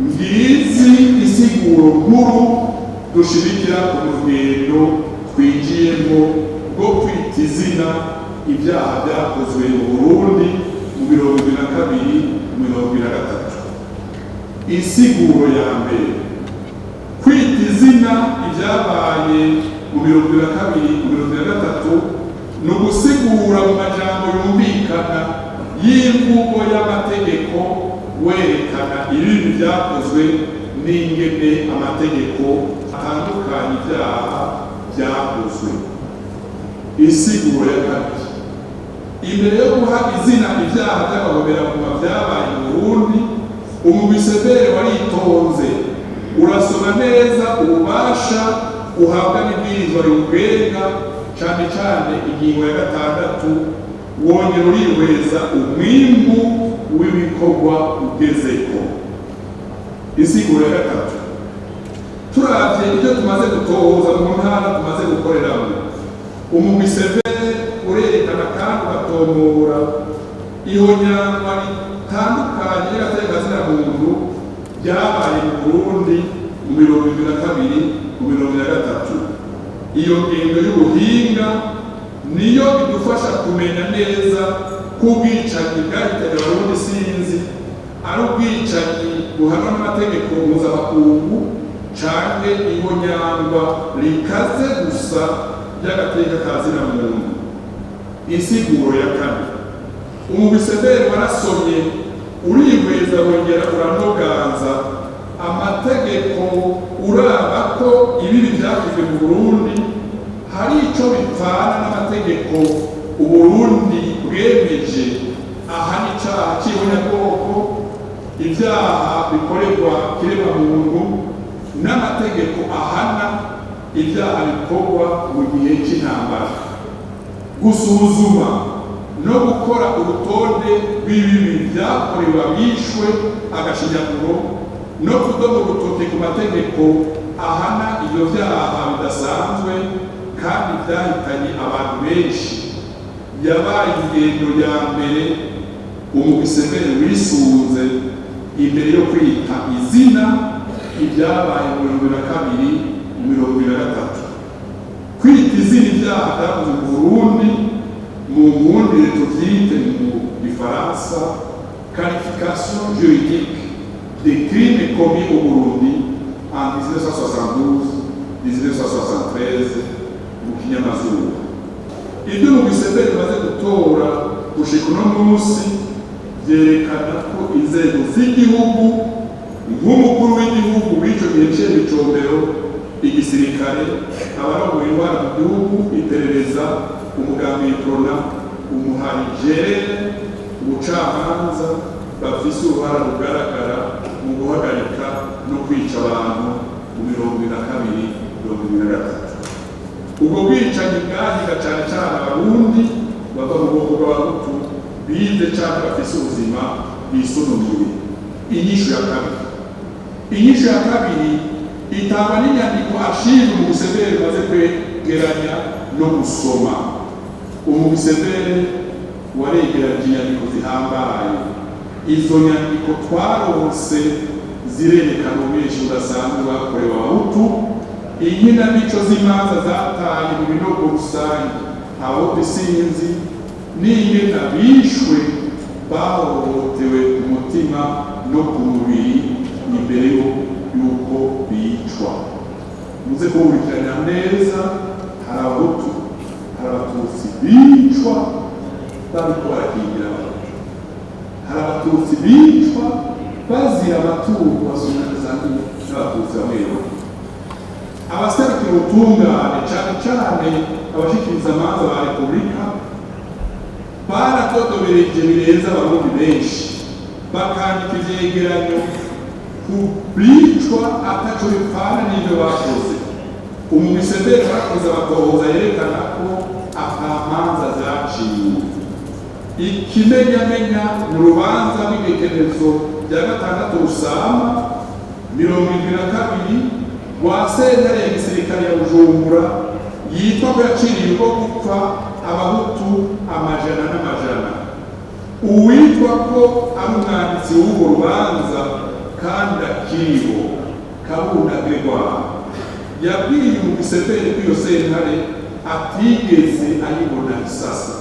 Ngizi isiguro nkuru dushimikira ku rugendo twinjiyemo rwo kwita izina ibyaha byakozwe mu Burundi mu 72, 73. Insiguro ya mbere: kwita izina ibyabaye mu 72, mu 73 ni ugusigura mu majambo yumvikana y'imvugo y'amategeko, werekana ibibi byakozwe n'ingene amategeko atandukanye ibyaha byakozwe. Insiguro ya kabiri: imbere yo guha izina ibyaha by'agahomerabunwa byabaye mu Burundi, umugwi CVR waritonze, urasoma neza ububasha uhabwa n'ibwirizwa riwugenga, cane cane ingingo ya 6, wongera urihweza umwimbu w'ibikorwa ugezeko. Insiguro ya gatatu: turavye ibyo tumaze gutohoza mu ntara tumaze gukoreramo, umugwi CVR urerekana kandi ugatomora ihonyangwa ritandukanye ry'agateka muntu ryabaye mu Burundi mu 72, mu 73. Iyo ngendo y'ubuhinga niyo idufasha kumenya neza ko ubwicanyi bwahitanye Abarundi sinzi ari ubwicanyi buhanwa n'amategeko mpuzamakungu canke ihonyangwa rikaze gusa ry'agateka ka zina muntu. Insiguro ya kane: umugwi CVR warasomye, urihweza, wongera uranoganza amategeko, uraba ko ibibi byakozwe mu Burundi hari ico bipfana n'amategeko Uburundi bwemeje ahana icaha c'ihonyabwoko, ibyaha bikorerwa kiremwamuntu n'amategeko ahana ibyaha bikorwa mu gihe c'intambara. Gusuzuma no gukora urutonde rw'ibibi byakorewe abishwe agashinyaguro no kudoma urutoke ku mategeko ahana ibyo byaha bidasanzwe kandi byahitanye abantu benshi yabaye ingendo ya mbere umugwi CVR wisunze imbere yo kwita izina ibyabaye mu 2002, mu 2023. Kwita izina ibyaha byakozwe mu Burundi, mu nkundire tuvyite mu Gifaransa qualification juridique des crimes commis au Burundi en 1972, 1973 mu kinyamazuru. Ibyo umugwi CVR bimaze gutora gushika uno munsi vyerekana ko inzego z'igihugu, nk'umukuru w'igihugu w'ico gihe Michel Micombero, igisirikare, abarongoye intwara mu gihugu, iperereza, umugambi Uprona, umuhari GRN, ubucamanza, bafise uruhara rugaragara mu guhagarika no kwica abantu mu 72, 73. Ubwo bwicanyi bwahiga cane cane Abarundi bava mu bwoko bw'Abahutu bize canke bafise ubuzima bisununuye. Inyishu ya kabiri: inyishu ya kabiri itangwa n'inyandiko archive umugwi CVR maze kwegeranya no gusoma. Umugwi CVR waregeranye inyandiko zihambaye. Izo nyandiko twaronse zirerekana ubwinshi budasanzwe bwakorewe Abahutu, inkinamico z'imanza zataye mu binogo rusange Abahutu isinzi, n'ingena bishwe bahohotewe ku mutima no ku mubiri imbere y'uko bicwa. Muze kuwukurikirana neza: hari Abahutu, hari Abatutsi bicwa bariko barakingira Abahutu, hari Abatutsi bicwa bazira amatungo basunganiza n'Abatutsi bamwe bamwe. Abaserukira ubutungane, cane cane abashikiriza amanza ba repubulika, baradodobereje birenze Abarundi benshi, bakandika ivyegeranyo ku bicwa ataco bipfana n'ivyo bakoze. Umugwi CVR bakoze amatohoza yerekana ko ata manza zaciwe. Ikimenyamenya mu rubanza rw'igekerezo rya 6 Rusama 72 rwa sentare ya gisirikare ya Bujumbura yitwa ko yaciriye urwo gupfa Abahutu amajana n'amajana. Uwitwa ko ari umwanditsi w'urwo rubanza, Kandi akiriho, Kabunda Gregoire, yabwiye umugwi CVR ko iyo sentare atigeze ayibona isasa.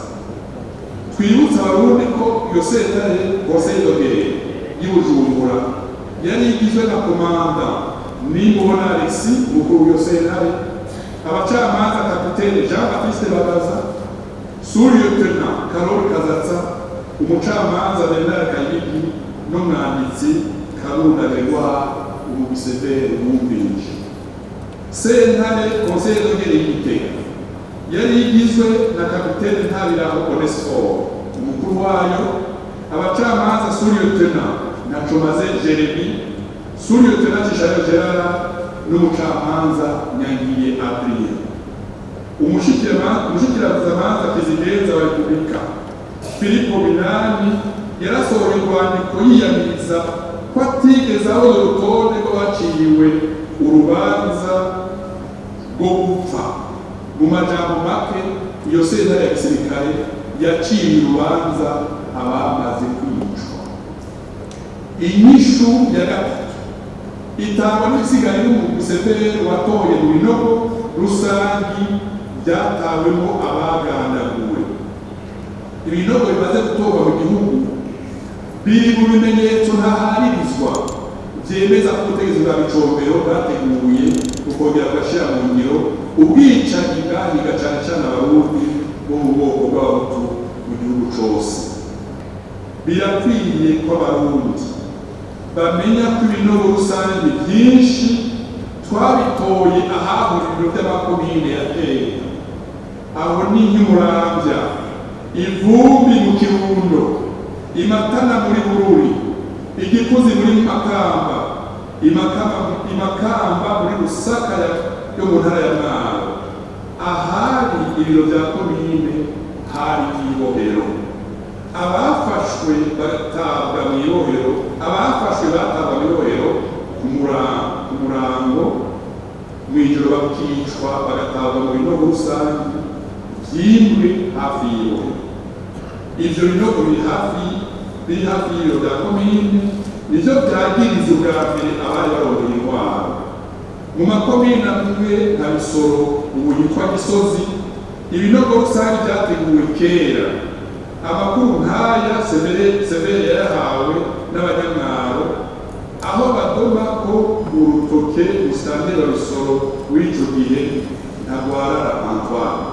Twibutse Abarundi ko iyo sentare, Conseil de guerre y'i Bujumbura, yari igizwe na commandant Nimubona Alexis, umukuru w'iyo sentare, abacamanza capitaine Jean Baptiste Bagaza, sous-lieutenant Karoli Kazatsa, umucamanza Bernard Kayigi n'umwanditsi Karunda Gregoire, umugwi CVR wumvirije. Sentare Conseil de guerre y'i Gitega yari igizwe na capitaine Ntabiraho Onesphore, umukuru wayo, abacamanza sous-lieutenant Ntacomaze Jeremy, sous-lieutenant Cishayo Gerard n'umucamanza Nyangiye Adrien. Umushikirizamanza kizigenza wa Repubulika Filipo Minani yarasohoye urwandiko yiyamiriza ko atigeze abona urutonde rw'abaciriwe urubanza rwo gupfa. Mu majambo make, iyo sentare ya gisirikare yaciye urubanza abamaze kwicwa. Inyishu ya gatatu itangwa n'isigaye n'umugwi CVR watoye mu binogo rusangi byatawemo abagandaguwe. Ibinogo bimaze gutorwa mu gihugu biri mu bimenyetso ntaharirizwa vyemeza ko ubutegetsi bwa Micombero bwateguye bukongera bugashyira mu ngiro ubwicanyi bwahiga cane cane Abarundi bo mu bwoko bw'Abahutu mu gihugu cose. Birakwiye ko Abarundi bamenya ko ibinogo rusange byinshi twabitoye ahahura ibiro by'amakomine ya kera. Aho ni nk'Imuramvya, Ivumbi mu Kirundo, Imatana muri Bururi, Igikuzi muri Makamba, Imakamba muri Rusaka yo mu ntara ya Mwaro. Ahari ibiro bya komine hari ibohero. Abafashwe batabwa mu ibohero, abafashwe batabwa mu ibohero ku murango, mw'ijoro bakicwa, bagatabwa mu binogo rusange vyimbwe hafi y'ibohero. Ivyo binogo biri hafi y'ibiro bya komine nivyo vyagiriza ubwa mbere abari barondeye intwaro mu makomine amwe nka Bisoro, ubu yitwa Gisozi. Ibinogo rusange vyateguwe kera. Amakuru nk'aya CVR yayahawe n'Abanyamwaro, aho badoma ko mu rutoke musitanteri wa Bisoro w'ico gihe, Ntagwarara Antoine.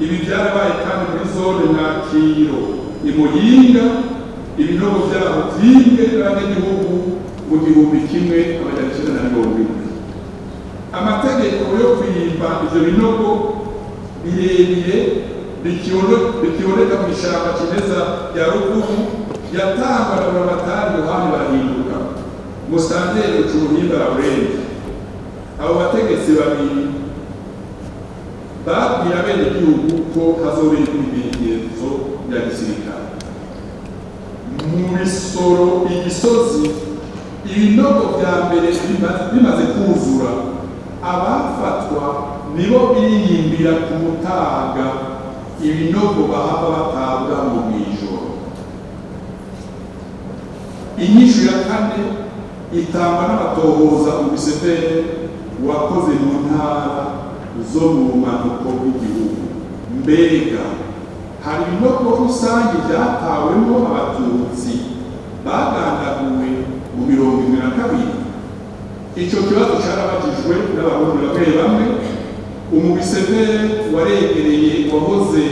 Ibi byarabaye kandi muri zone Mwakiro i Muyinga. Ibinogo vyaho vyimbwe n'abanyagihugu mu 1970. Amategeko yo kwimba ivyo binogo birebire bikiboneka mu ishamba kimeza rya Ruvubu yatangwa na Buramatari Yohani Barahinduka, musitanteri Ucuruhimba Laurenti. Abo bategetsi babiri babwira abenegihugu ko hazobera imigenzo ya gisirikare. Mu Bisoro, Igisozi, ibinogo vya mbere bimaze kuzura, abafatwa nibo biyimbira ku mutaga ibinogo bahava batabwa mu mw'ijoro. Inyishu ya kane itangwa n'abatohoza umugwi CVR wakoze mu ntara zo mu bumanuko bw'igihugu. Mbega hari ibinogo rusange byatawemo Abatutsi bagandaguwe mu 72? Ico kibazo carabajijwe n'Abarundi bamwe bamwe. Umugwi CVR waregereye wahoze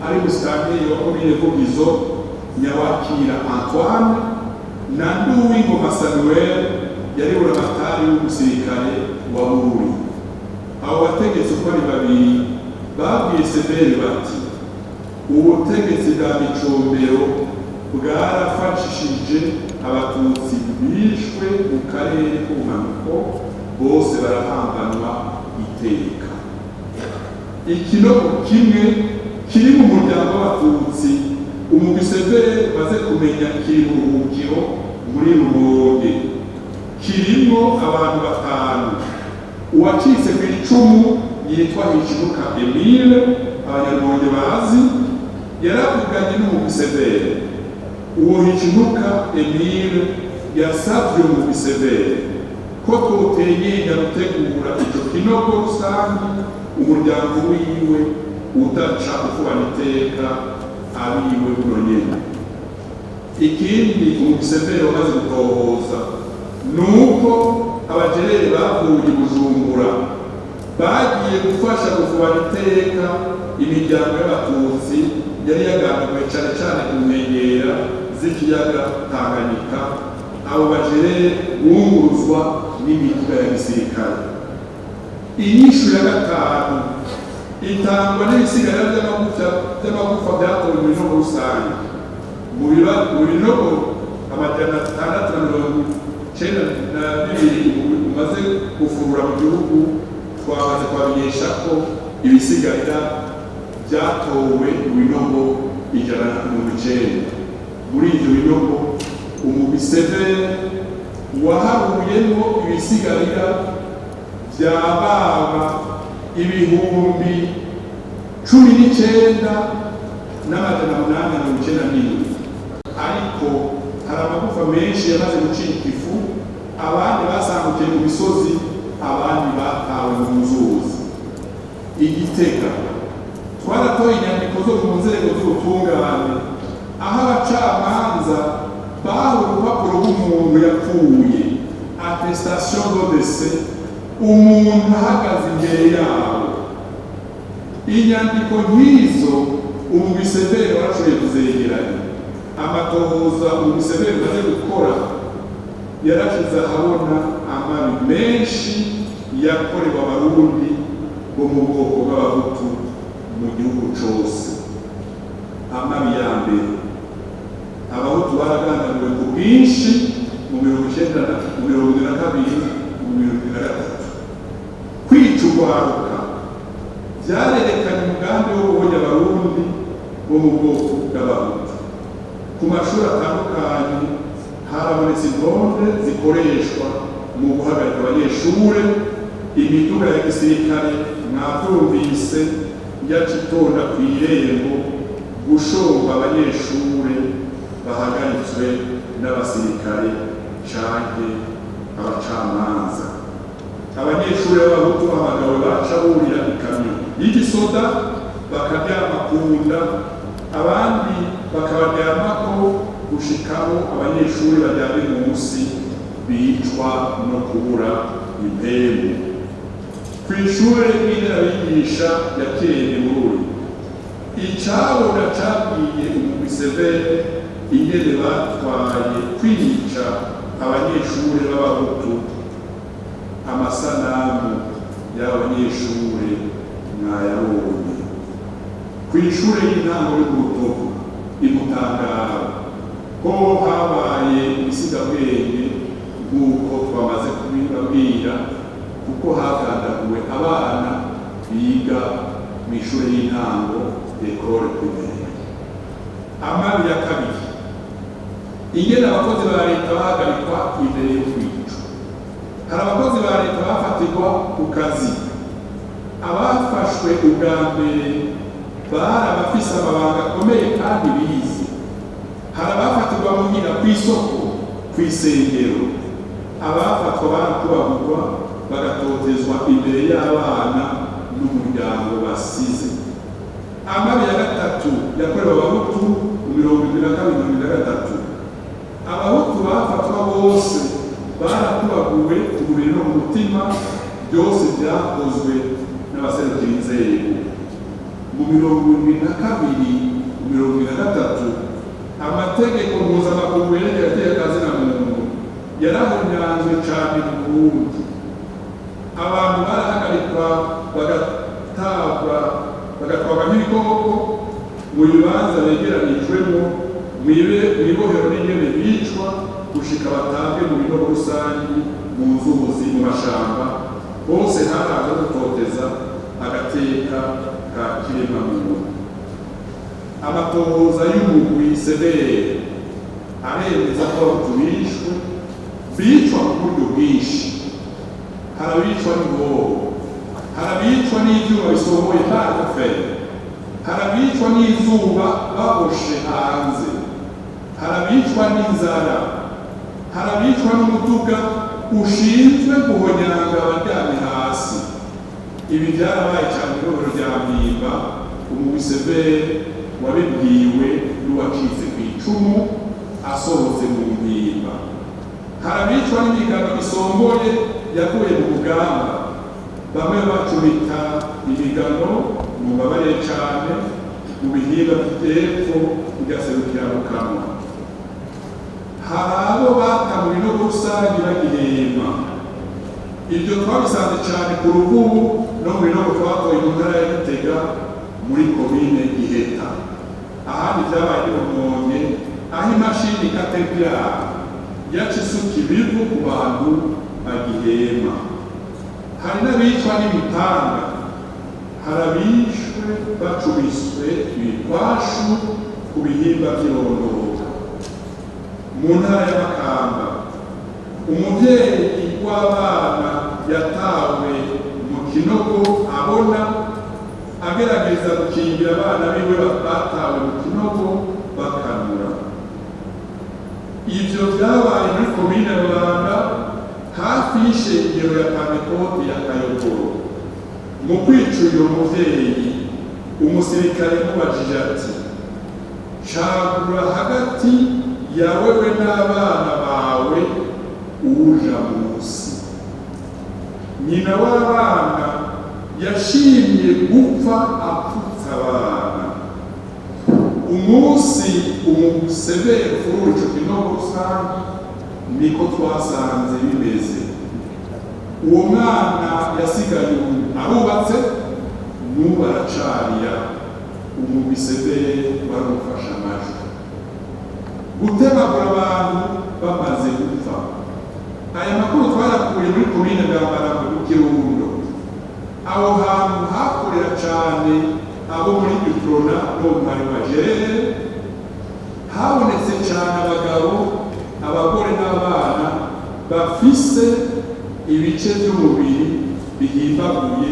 ari musitanteri wa komine Vugizo, Nyawakira Antoine, na Nduwingoma Samuel, yari buramatari w'umusirikare wa Bururi. Abo bategetsi uko ari babiri babwiye CVR bati: "Ubutegetsi bwa Micombero bwarafashishije Abatutsi bishwe mu karere k'ubumanuko, bose barahambanwa iteka." Ikinogo kimwe kiri mu muryango w'Abatutsi umugwi CVR maze kumenya kiri mu Ruhukiro muri Rumonge, kirimwo abantu batanu. Uwacitse ku icumu yitwa Hishibuka Emile, Abanyarumonge bazi, yaravuganye n'umugwi CVR. Uwo Hishibuka Emile Yasavye umugwi CVR ko twotenyenya gutegura ico kinogo rusangi, umuryango wiwe udaca ufubana iteka abiwe buno nyene. Ikindi umugwi CVR wamaze gutohoza nuko abajerere bavuye i Bujumbura bagiye gufasha gufubana iteka imiryango y'Abatutsi yari yagandaguwe, cane cane ku nkengera z'ikiyaga Tanganyika. Abo bajerere bunguruzwa n'imiduga ya gisirikare. Inyishu ya gatanu itangwa n'ibisigarira vy'amagufa vyatowe mu binogo rusange. Mu binogo 692 umaze gufurura mu gihugu, twamaze kubamenyesha ko ibisigarira vyatowe mu binogo 190. Muri ivyo binogo, umugwi CVR waharuyemwo ibisigarira vyababa 19,897, ariko hari amagufa menshi yamaze gucika ifu, abandi basangukiye mu misozi, abandi batawe mu nzuzi. Igitega, twaratoye inyandiko zo mu nzego z'ubutungane aho abacamanza bahawe urupapuro rw'umuntu yapfuye, attestation de décès, umuntu ahagaze imbere yabo. Inyandiko nk'izo umugwi CVR warashoboye kuzegeranya. Amatohoza umugwi CVR umaze gukora yarashize ahabona amabi menshi yakorewe Abarundi bo mu bwoko bw'Abahutu mu gihugu cose. Amabi ya mbere: Abahutu baragandaguwe ku bwinshi mu 90, mu 72, mu 73. Kwica urwaruka vyarerekanye umugambi wo guhonya Abarundi bo mu bwoko bw'Abahutu. Ku mashuri atandukanye harabonetse intonde zikoreshwa mu guhagarika abanyeshure. Imiduga ya gisirikare, mwavyumvise, yaca itonda kw'irembo gushomba abanyeshure bahagaritswe n'abasirikare canke abacamanza. Abanyeshuri b'Abahutu bahamagawe baca burira ikamyo y'igisoda bakaryama ku nda, abandi bakabaryamako gushikaho abanyeshuri baryamye munsi bicwa no kubura impemu. Kw'ishure ry'inderabigisha ya Kirende Bururi, icabona cabwiye umugwi CVR ingene batwaye kwica abanyeshure b'Abahutu. Amasanamu y'abo banyeshure mwayabonye. Kw'ishure y'intango yo mu Rutovu, i Mutangaro, ho habaye ibisigabwenge nk'uko twamaze kubibabwira, kuko hagandaguwe abana biga mw'ishure y'intango, école primaire. Amabi ya kabiri: ingene abakozi ba leta bahagarikwa imbere yo kwicwa. Hari abakozi ba leta bafatirwa ku kazi. Abafashwe ubwa mbere bari abafise amabanga akomeye kandi bize. Hari abafatirwa muhira, kw'isoko, kw'isengero. Abafatwa barakubagurwa, bagatotezwa imbere y'abana n'umuryango basize. Amabi ya gatatu yakorewe Abahutu mu 72, 73: Abahutu bafatwa bose barakubaguwe ku mubiri no mu mutima. Byose byakozwe n'abaserukira inzego. Mu 72, mu 73, amategeko mpuzamakungu yerekeye agateka ka muntu yarahonyanzwe cane mu Burundi. Abantu barahagarikwa, bagatabwa, bagatwarwa nk'ibikoko mu bibanza begeranijwemo, mw'ibohero, n'ingene bicwa gushika batabwe mu binogo rusangi, mu nzuzi, mu mashamba. Hose haraje gutoteza agateka ka kiremwamuntu. Amatohoza y'umugwi CVR aremeza ko Abahutu bishwe, bicwa ku buryo bwinshi. Hari abicwa n'ingoho, hari abicwa n'ivyuma bisohoye barre, hari abicwa n'izuba baboshe hanze, hari abicwa n'inzara. Hari abicwa n'umuduga ushinzwe guhonyanga abaryamye hasi. Ibi byarabaye cyane mu ibohero rya Mpimba. Umugwi CVR wabibwiwe n'uwacitse ku icumu asohotse mu Mpimba. Hari abicwa n'imigano isongoye yavuye mu rugamba. Bamwe bacumita imigano, mumbabarire cane, mu bihimba vy'epfo igaserukira mu kanwa. Hari abo bata mu binogo rusangi bagihema. Ibyo twabisanze cane ku Ruvubu no mu binogo twatoye mu ntara ya Gitega, muri komine Giheta. Ahandi vyabaye ni Rumonge, aho imashini Caterpillar yaca isuka ibivu ku bantu bagihema. Hari n'abicwa n'imipanga. Hari abishwe bacumiswe ibikwashu ku bihimba vy'irondoka. Mu ntara ya Makamba, umuvyeyi w'abana yatawe mu kinogo abona agerageza gukingira abana biwe batawe mu kinogo bakanura. Ivyo vyabaye muri komine Rubanda, hafi y'ishengero ya Pantekote ya Kayogoro. Mu kwica uyo muvyeyi, umusirikare yamubajije ati: "Cagura hagati ya wewe n'abana bawe uja musi." Nyina w'abana yashimye gupfa apfutse abana. Umunsi umugwi CVR ufurura ico kinogo rusangi, niko twasanze bimeze. Uwo mwana yasigaye ubu arubatse, n'ubu aracarira. Umugwi CVR waramufashe amajwi. Gutemagura abantu bamaze gupfa. Aya makuru twayakuye muri komine Bwambarangwe mu Kirundo. Aho hantu hakorera cane abo muri Uprona no mu wa Gerere. Habonetse cane abagabo, abagore n'abana bafise ibice vy'umubiri bihimbaguye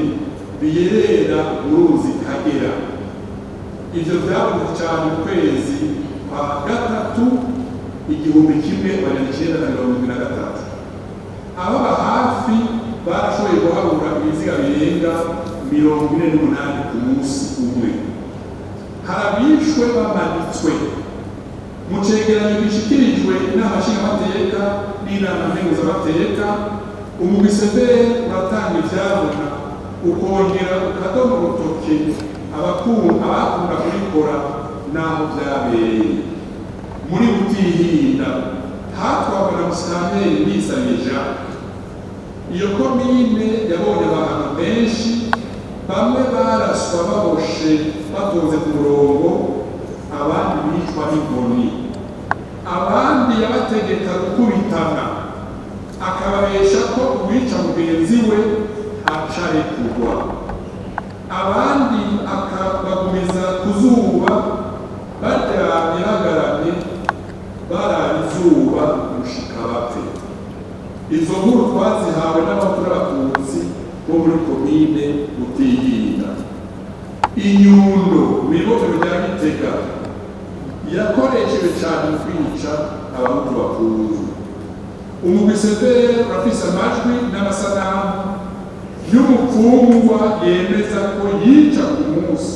biyerera mu ruzi Kagera. Ivyo vyabonetse cane mu kwezi kwa gatatu 1973. Ababa hafi barashoboye guharura ibiziga birenga 48 ku munsi umwe. Hari abishwe bamanitswe. Mu cegeranyo gishikirijwe Inama Nshingamateka n'Inama Nkenguzamateka, umugwi CVR uratanga ivyabona, ukongera ukadoma urutoke abakunda kubikora n'aho vyabereye. Muri Butihinda hatwarwa na musitanteri Ndisabye Jean. Iyo komine yabonye abantu benshi. Bamwe baraswa baboshe batonze ku murongo, abandi bicwa n'inkoni, abandi yabategeka gukubitana, akababesha ko uwica mugenzi we aca arekurwa, abandi akabagumiza ku zuba baryamye bagaramye, barara izuba gushika bapfe. Izo nkuru twazihawe n'Abahutu n'Abatutsi bo muri komine Butihinda. Inyundo mw'ibohero rya Gitega yakoreshejwe cane mu kwica Abahutu bafunzwe. Umugwi CVR urafise amajwi n'amasanamu y'umupfungwa yemeza ko yica ku munsi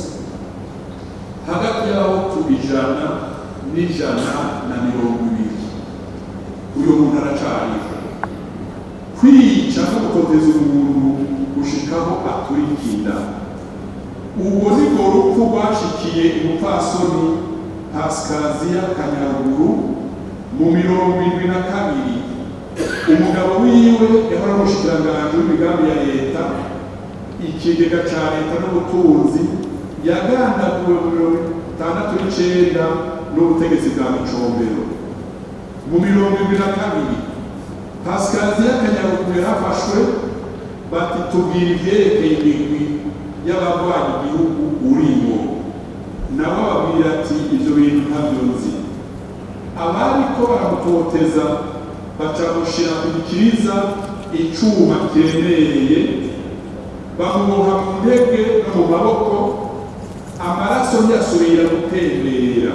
hagati y'Abahutu 100 n'120. Uyo muntu aracariho. Kwica no gutoteza umuntu gushikaho aturikira, ubwo nibwo rupfu rwashikiye umupfasoni Pasikaziya Kanyaruguru mu 72. Umugabo wiwe yahora umushikiranganji w'imigambi ya leta, ikigega ca leta n'ubutunzi. Yagandaguwe mu 69 n'ubutegetsi bwa Micombero. Mu 72, Pasikaziya Kanyaruguru yarafashwe, bati: "Tubwira ivyerekeye imigwi y'abagwanya igihugu urimo." Nawe ababwira ati: "Ivyo bintu ntavyo nzi." Abariko baramutoteza baca mushira ku gikiriza icuma kiremereye, bamuboha mu ntege no mu maboko. Amaraso ntiyasubira gutembera.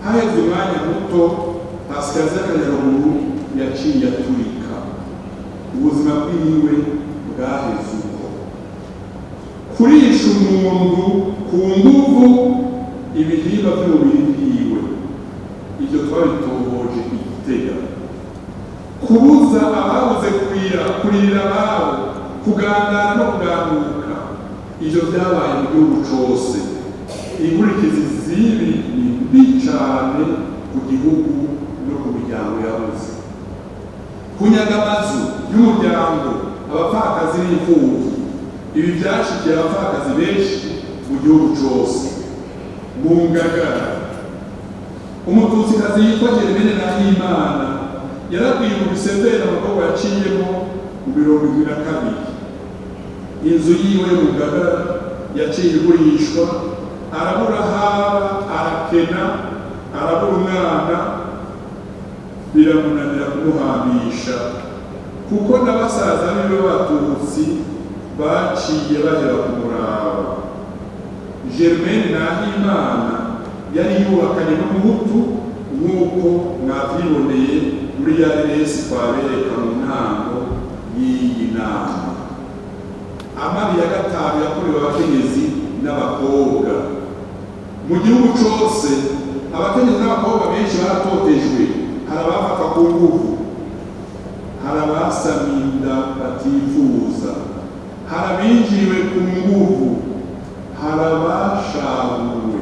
Haheze umwanya muto, Pasikaziya Kanyaruguru Yaciye aturika, ubuzima bwiwe bwaheze uko. Kurisha umuntu ku nguvu ibihimba by'umubiri bwiwe, ibyo twabitohoje i Gitega. Kubuza ababuze kurira, kuririra ababo, kugandara no kuganduka, ivyo vyabaye mu gihugu cose. Inkurikizi z'ibi ni mbi cane ku gihugu no ku miryango yabuze. Kunyaga amazu y'umuryango, abapfakazi n'imfuvyi, ibi vyashikiye abapfakazi benshi mu gihugu cose. Mu Ngagara, Umututsikazi yitwa Germaine Nahimana yarabwiye mu biseveri abakobwa yaciyemo mu 72. Inzu yiwe yo mu Ngagara yaciye igurishwa, arabura haba, arakena, arabura umwana, biramunanira kumuhambisha kuko na basaza biwe b'Abatutsi baciye bahera kumuraba. Germaine Nahimana yari yubakanye n'Umuhutu, nk'uko mwavyiboneye muri ya resi twabereka mu ntango y'iyi nama. Amabi ya gatanu yakorewe abakenyezi n'abakobwa. Mu gihugu cose, abakenyezi n'abakobwa benshi baratotejwe. Hari abafatwa ku nguvu, hari abasaminda batifuza, hari abinjiriwe ku nguvu, hari abashahuwe,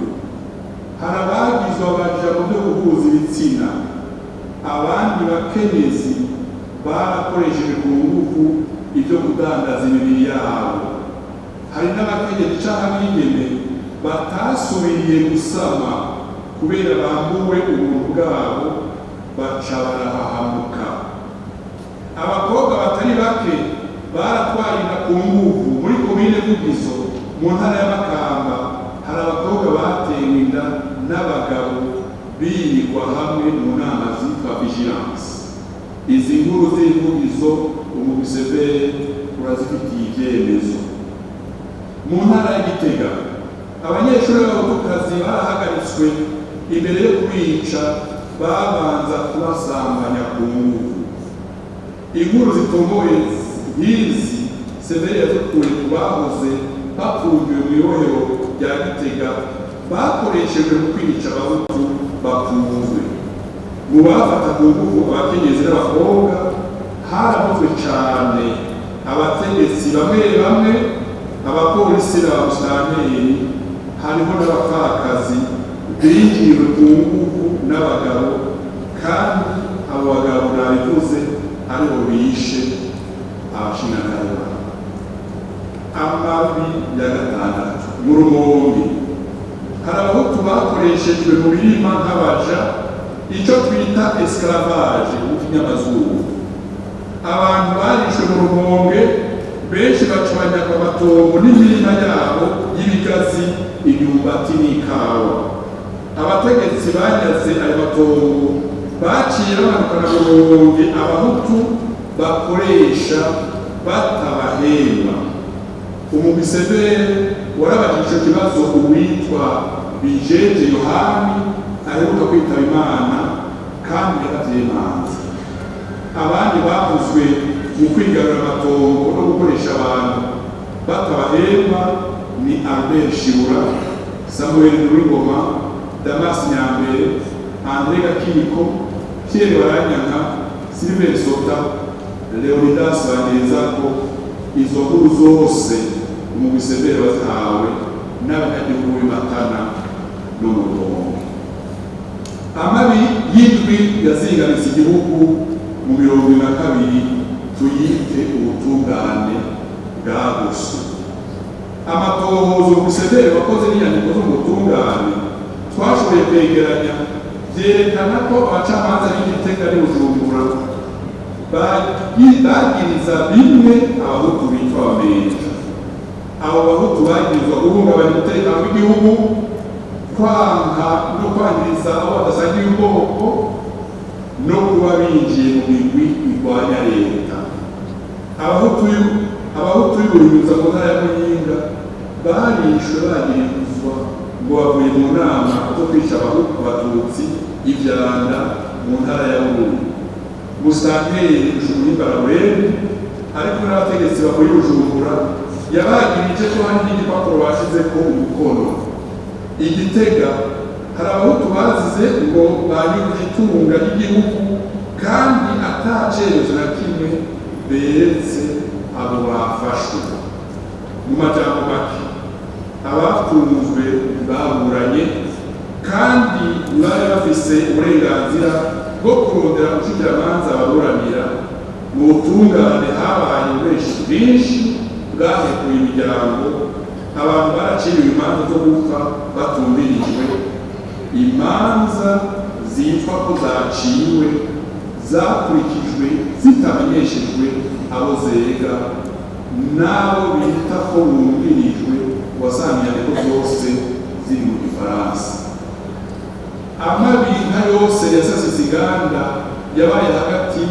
hari abagizwe abaja mu byo guhuza ibitsina. Abandi bakenyezi barakoresheje ku nguvu ibyo kudandaza imibiri yabo. Hari n'abakenyezi canke abigeme batasubiriye gusama kubera bambuwe ubuntu bwabo, baca barahahamuka. Abakobwa batari bake baratwaye inda ku nguvu. Muri komine Vugizo, mu ntara ya Makamba, hari abakobwa batewe inda n'abagabo birirwa hamwe mu nama zitwa vigilance. Izi nkuru z'ivugizo, umugwi CVR urazifitiye ibyemezo. Mu ntara ya Gitega, abanyeshuri b'Abahutukazi barahagaritswe. Imbere yo kubica, babanza kubasambanya ku nguvu. Inkuru zitomoye nk'izi, CVR yazikuye ku bahoze bapfungiwe mu ibohero rya Gitega, bakoreshejwe mu kwica Abahutu bafunzwe. Mu bafata ku nguvu abakenyezi n'abakobwa haravuzwe cane abategetsi bamwe bamwe, abapolisi n'abamusitanteri. Hariho n'abapfakazi binjiriwe ku nguvu n'abagabo, kandi abo bagabo nabivuze aribo bishe abashingantahe babo. Amabi ya gatandatu: mu Rumonge hari Abahutu bakoreshejwe mu mirima nk'abaja, icyo twita esclavage mu kinyamazuru. Abantu barishwe mu Rumonge benshi, bacabanyagwa amatongo n'imirima yabo y'ibigazi, imyumbati n'ikawa. Abategetsi banyaze ayo matongo baciye bamanukana mu Rumonge Abahutu bakoresha batabahemba. Umugwi CVR warabajije ico kibazo uwitwa Bijeje Yohani aheruka kwitaba Imana, kandi yaravyemanze. Abandi bavuzwe mu kwigarura amatongo no gukoresha abantu batabahemba ni Albert Shibura, Samuel Nduwingoma, Damas Nyambere, André Gakiriko, Pierre Baranyanka, Sylvain Sota, Leonidas Bangerezako. Izo nkuru zose umugwi CVR wazihawe n'abanyagihugu b'i Matana no mu Rumonge. Amabi y'indwi yazingamitse igihugu mu 72 tuyite ubutungane bwaguswe. Amatohozo umugwi CVR wakoze n'inyandiko zo mu butungane twashoboye kwegeranya byerekana ko abacamanza b'i Gitega n'i Bujumbura bagiriza bimwe Abahutu bitwa Abamenja. Abo Bahutu bagirizwa guhungabanya umutekano w'igihugu, kwanka no kwangiriza abo badasangiye ubwoko, no kuba binjiye mu migwi irwanya leta. Abahutu b'Ibuhinyuza mu ntara ya Muyinga barishwe bagirizwa ngo bavuye mu nama zo kwica Abahutu, Abatutsi ivyanda mu ntara ya Bururi. Musitanteri Bujumbura Laurent ariko n'abategetsi bavuye Bujumbura yabagirije ko hari n'igipapuro bashizeko umukono. Igitega hari abahutu bazize ngo banyuruje itunga ry'igihugu kandi ata cemezo na kimwe beretse abo bafashwe. Mu majambo make, abafunzwe baburanye kandi bari bafise uburenganzira bwo kurondera umushikiramanza baburanira. Mu butungane habaye ububeshi bwinshi bwahekuye imiryango. Abantu baraciriwe imanza zo gupfa batumvirijwe. Imanza zitwa ko zaciwe zakurikijwe zitamenyeshejwe abo zega n'abo bita ko bumvirijwe, wasanga inyandiko zose ziri mu gifaransa. Amabi nka yose yasasize inganda yabaye hagati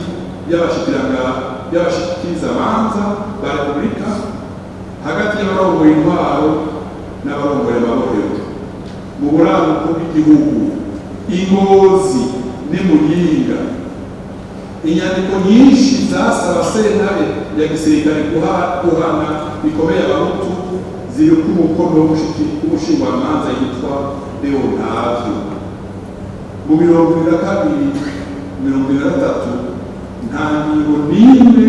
y'abashikirizamanza ba repubulika, hagati y'abarongoye intwaro n'abarongoye amabohero. Mu buraruko bw'igihugu, Ingozi n'i Muyinga, inyandiko nyinshi zasaba sentare ya gisirikare guhana bikomeye abahutu ziri ku mukono w'umushingwamanza yitwa Leonavio. Mu 72, 73, nta ngingo n'imwe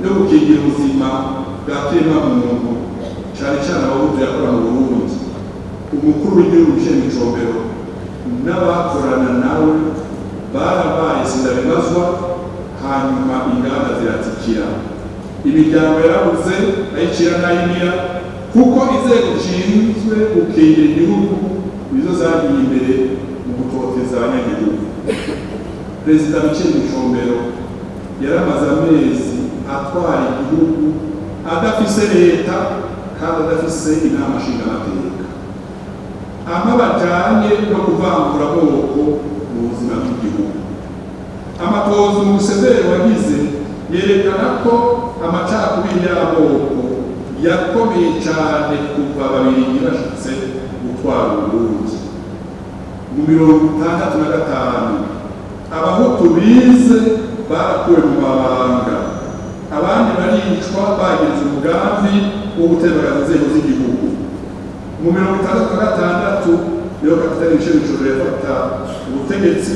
yo gukingira ubuzima bwa kiremwamuntu, cane cane abahutu, yakora mu Burundi. Umukuru w'igihugu Michel Micombero n'abakorana nawe barabaye sindabibazwa. Hanyuma inganda ziratikira, imiryango yarabuze ayicira n'ayimira, kuko inzego zishinzwe gukingira igihugu nizo zagiye imbere mu gutoteza abanyagihugu. Perezida Michel Micombero yaramaze amezi atwara igihugu adafise leta kandi adafise inama nshingamateka. Ama bajanye no kuvangura amoko mu buzima bw'igihugu, amatohoza Museveni wagize yerekana ko amacakubiri y'amoko yakomeye cyane kuva Ababirigi bashitse gutwara Uburundi. Mu 65, abahutu bize barakuwe mu mabanga, abandi baricwa bagize umugambi wo gutembagaza inzego z'igihugu. Mu 66 niho kapitani Michel Micombero yafata ubutegetsi,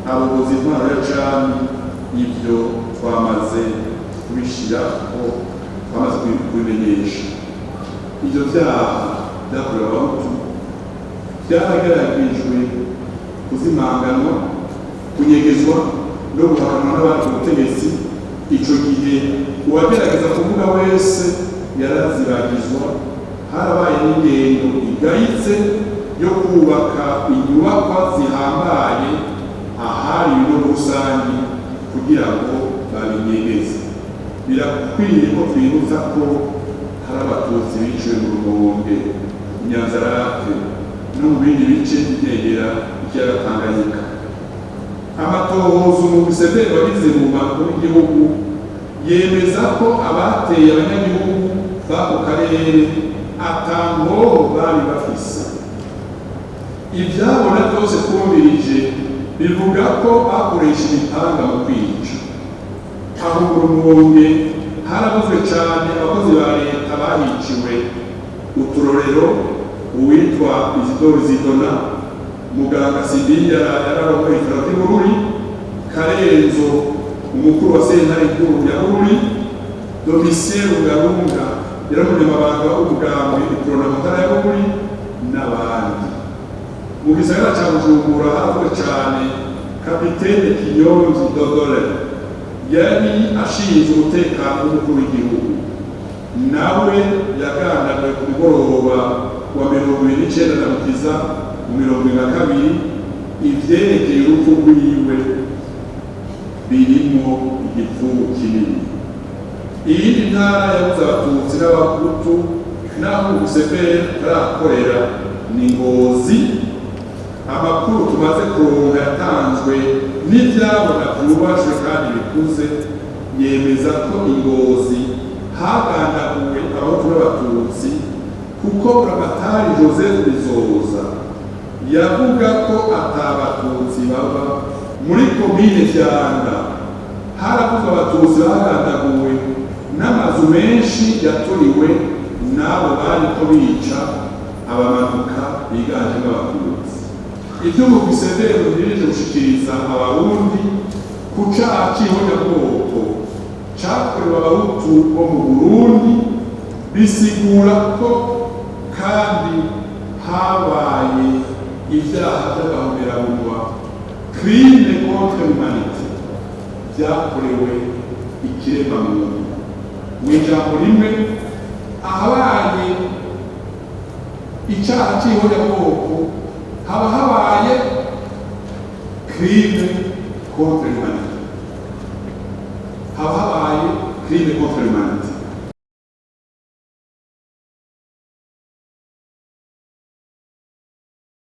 abubuza intwaro ya cami. Ibyo twamaze kubishiraho, twamaze kubimenyesha. Ibyo vyaha vyakorewe abahutu byarageragejwe kuzimanganwa, kunyegezwa no guhakanwa n'abandi ku butegetsi. Ico gihe uwagerageza kuvuga wese yarazibagizwa. Harabaye n'ingendo igayitse yo kubaka inyubakwa zihambaye ahari ibinogo rusangi kugira ngo babinyegeze. Birakwiye ko twibutsa ko hari abatutsi biciwe mu Rumonge, Inyanzarake no mu bindi bice byegera ikiyaga Tanganyika. Amatohoza Museveni wagize mu makuru y'igihugu yemeza ko abateye abanyagihugu b'ako karere ata nkoho bari bafise. Ivyabona byose twumvirije bivuga ko bakoresha imipanga mu kwica. Aho mu Rumonge haravuzwe cane abakozi ba leta bahiciwe. Uturorero: uwitwa Isidore Zidona, muganga Simbinda yararongoye ibitaro vy'i Bururi, Karenzo umukuru wa sentare nkuru ya Bururi, Domitien Rugarunga yari umunyamabanga w'umugambwe Uprona mu ntara ya Bururi, n'abandi. Mu gisagara ca Bujumbura haravuzwe cane kapitene Kinyonzi Dodore yari ashinzwe umutekano w'umukuru w'igihugu. Nawe yagandaguwe ku mugoroba wa 29 Ndamukiza mu 22. Ivyerekeye urupfu rwiwe birimo igipfungu kinini. Iyindi ntara yabuze abatutsi n'abahutu naho ubuseferi tarakorera ni Ngozi. Amakuru tumaze kuronka yatanzwe n'ivyabona vyubashwe kandi bikuze yemeza ko Ingozi hagandaguwe abahutu n'abatutsi, kuko Buramatari Joseph Bizoza yavuga ko ata batutsi baba. Muri komine Vyanda haravuzwe Abatutsi bagandaguwe n'amazu menshi yaturiwe n'abo bariko bica abamanuka biganjemo Abatutsi. Ivyo umugwi CVR uhejeje gushikiriza Abarundi ku caha c'ihonyabwoko cakorewe Abahutu bo mu Burundi bisigura ko kandi habaye ivyaha vy'agahomerabunwa, crime contre l'humanité, vyakorewe ikiremwamuntu. Mw'ijambo rimwe, ahabaye icaha c'ihonyabwoko.